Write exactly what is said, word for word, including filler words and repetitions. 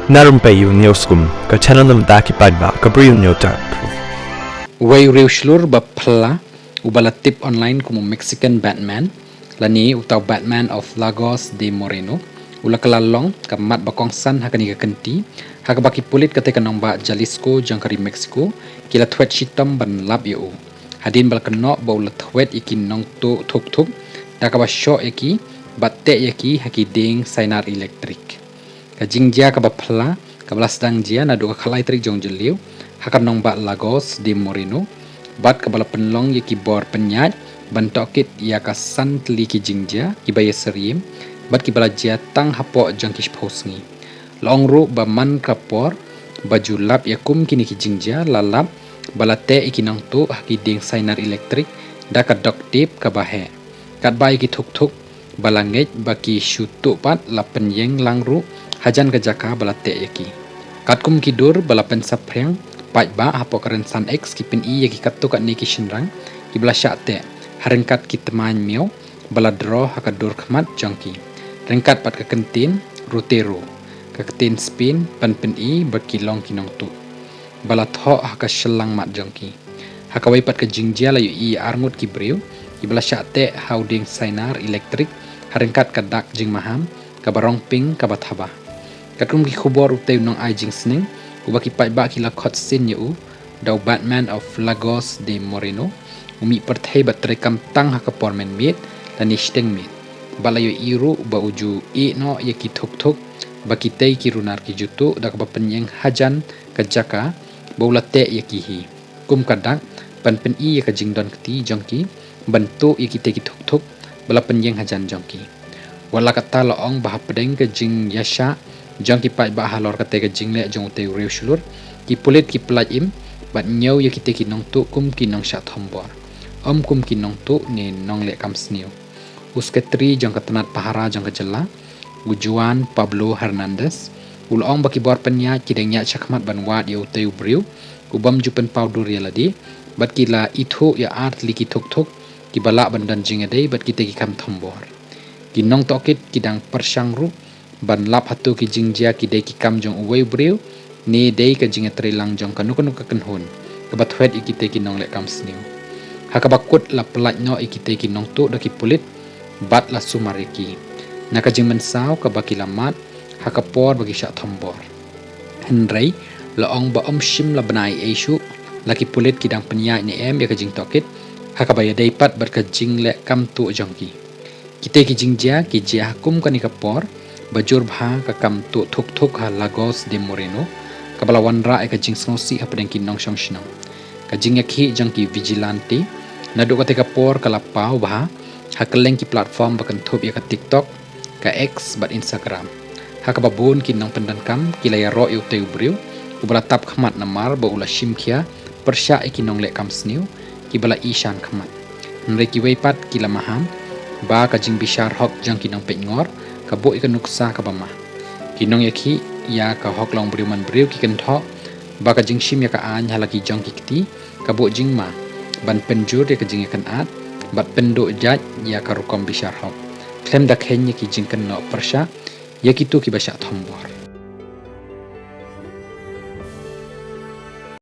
Na rympei ïa u News Kum, ka channel na bynta ki paidbah ka Bri u Newtap. Uwei u riewshlur ba phylla uba la tip online kum u Mexican Batman, lane uta u Batman of Lagos de Moreno, u la kylla long ka mat ba kongsan ha kane ka kynti, ha kaba ki pulit katei ka nongbah Jalisco jong ka ri Mexico ki la thwet shitom ban lap ïa u, hadien ba la kynnoh ba u la thwet ïa ki nongtuh thuk thuk da kaba shoh ïa ki bad teh ïa ki ha ki dieng sainar elektrik. Ka jingjia kaba phylla kaba la sdang jia naduh ka khatlai tarik jong u Jylliew ha ka nongbah Lagos de Moreno, bad kaba la pynlong ïa ki bor pynïaid ban tohkit ïa ka san tylli ki jingjia kiba ïasyriem bad kiba la jia tang hapoh jong ki shiphew sngi. La ong ruh ba man ka por ba ju lap ïa kum kine ki jingjia, la lap ba la teh ïa ki nongtuh ha ki dieng sainar elektrik da ka duct tape kaba heh. Katba ïa ki thuk thuk ba la ngeit ba ki shu tuh pat, la pynïeng lang ruh hajan ka jaka ba la teh ïa ki. Katkum ki dur ba la pynsaphriang, paidbah hapoh ka rynsan X ki pyni ïa ki katto katne ki shynrang kiba la shah teh ha ryngkat ki tmaiñ miaw ba la droh ha ka dur khmat jong ki, ryngkat bad ka kyntien Rotero, ka ktien Spain ban pyni ba ki long ki nongtuh, ba la thoh ha ka shyllangmat jong ki. Ha kawei pat ka jingjia la ïohi arngut ki briew kiba la shah teh ha u dieng sainar elektrik ha ryngkat ka dak jingmaham kaba rong pink kaba thaba. Katkum ki khubor, utei u nongai jingsneng uba ki paidbah ki la khot sien ïa u da u Batman of Lagos de Moreno, u mih pyrthei bad treikam tang ha ka por mynmiet lane shiteng miet, bad la ïohi ruh ba u ju ïeh noh ïa ki thuk thuk ba kitei ki runar ki ju tuh da kaba pynïeng hajan ka jaka ba u la teh ïa ki hi, kum ka dak ban pyni ïa ka jingdon kti jong ki ban tuh ïa kitei ki thuk thuk ba la pynïeng hajan jong ki. Wat la katta, la ong ba hapdeng ka jingïashah jong ki paidbah halor katei ka jingleh jong utei u riewshlur, ki pulit ki pyllait im bad ñiew ïa kitei ki nongtuh kum ki nongshah thombor, ym kum ki nongtuh ne nongleh kam sniew. U Sekretari jong ka tnat pahara jong ka jylla, u Juan Pablo Hernandez, u la ong ba ki bor pynïaid ki dang ïaid shakhmat ban wad ïa utei u briew u bym ju pynpaw dur ïa lade, bad ki la ithuh ïa ar tylli ki thuk thuk kiba lah ban don jingïadei bad kitei ki kam thombor. Ki nongtohkit ki dang pyrshang ruh ban lap hato ki jingjia ki dei ki kam jong uwei u briew ne dei ka jingïatreilang jong kano kano ka kynhun kaba thwet ïa kitei ki nongleh kam sniew. Ha kaba kut, la pyllait noh ïa kitei ki nongtuh da ki pulit bad la sumar ïa ki na ka jingmynsaw kaba ki la mad ha ka por ba ki shah thombor. Hynrei la ong ba ym shym la bna ei ei shuh, la ki pulit ki dang pynïaid ne em ïa ka jingtohkit ha kaba ïadei pat bad ka jingleh kam tuh jong ki. Kitei ki jingjia ki jia ha kum kane ka por ba jur bha ka kam tuh thuk thuk ha Lagos de Moreno, kaba la wanrah ïa ka jingsngewsih hapdeng ki nongshong shnong. Ka jingïakhih jong ki vigilante naduh katei ka por ka la paw bha ha kylleng ki platform ba kynthup ïa ka TikTok, ka X bad Instagram, ha kaba bun ki nongpyndonkam ki la ïaroh ïa utei u briew uba la tap khmat namar ba u la shim khia pyrshah ïa ki nongleh kam sniew kiba la ishan khmat. Hynrei kiwei pat ki la maham ba ka jingbishar hok jong ki nongpeitngor ka buh ïa ka nuksa kaba ma. Ki nongïakhih ïa ka hok long briew man briew ki kynthoh ba ka jingshim ïa ka aiñ ha la ki jong ki kti ka buh jingma ban pynjur ïa ka jingïakynad bad pynduh jait ïa ka rukom bishar hok, khlem da kheiñ ïa ki jingkynnoh pyrshah ïa kito kiba shah thombor.